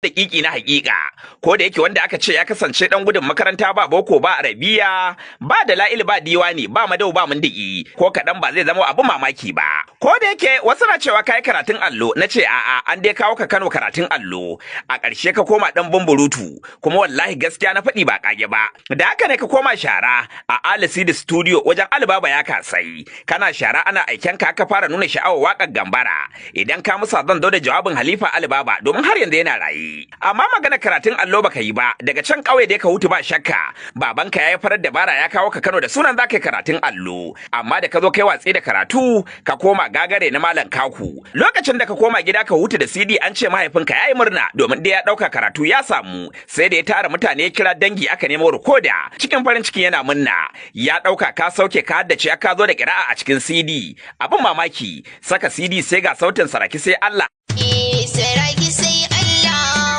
Daƙiƙi na haƙiƙa, ko da yake wanda aka ce ya kasance dan gudun makaranta, ba boko, ba arabiya, ba da la'il, ba diwani, ba madau, ba mundiki, ko kaɗan ba zai zama abu mamaki ba. Ko da yake wasu na cewa kai karatun allo, na ce a'a, an dai kawo ka Kano karatun allo, a ƙarshe ka koma dan bumburutu. Kuma wallahi gaskiya na faɗi, ba ƙage ba. Da haka ne ka koma shara a Ali Sidi Studio wajen Alibaba ya kasai. Kana shara ana aiken ka, ka fara nuna sha'awar waƙar gambara. Idan ka musa, zan zo da jawabin Halifa Alibaba, domin har yanzu yana raye. Amma magana karatun allo baka yi ba. Daga can ƙauye da ka hutu, ba shakka babanka ya yi farar dabara ya kawo ka Kano da sunan zaka yi karatun allo, amma da ka zo kai watsi da karatu, ka koma gagare na Malam Kaku. Lokacin da ka koma gida ka hutu da CD, an ce mahaifinka ya yi murna, domin dai ya ɗauka karatu ya samu. Sai da ya tara mutane, ya kira dangi, aka nemo rikoda. Cikin farin ciki yana murna, ya ɗauka ka sauke, ka haddace, ka zo da ƙira'a a cikin CD. Abin mamaki, saka CD sai ga sautin Saraki sai Allah.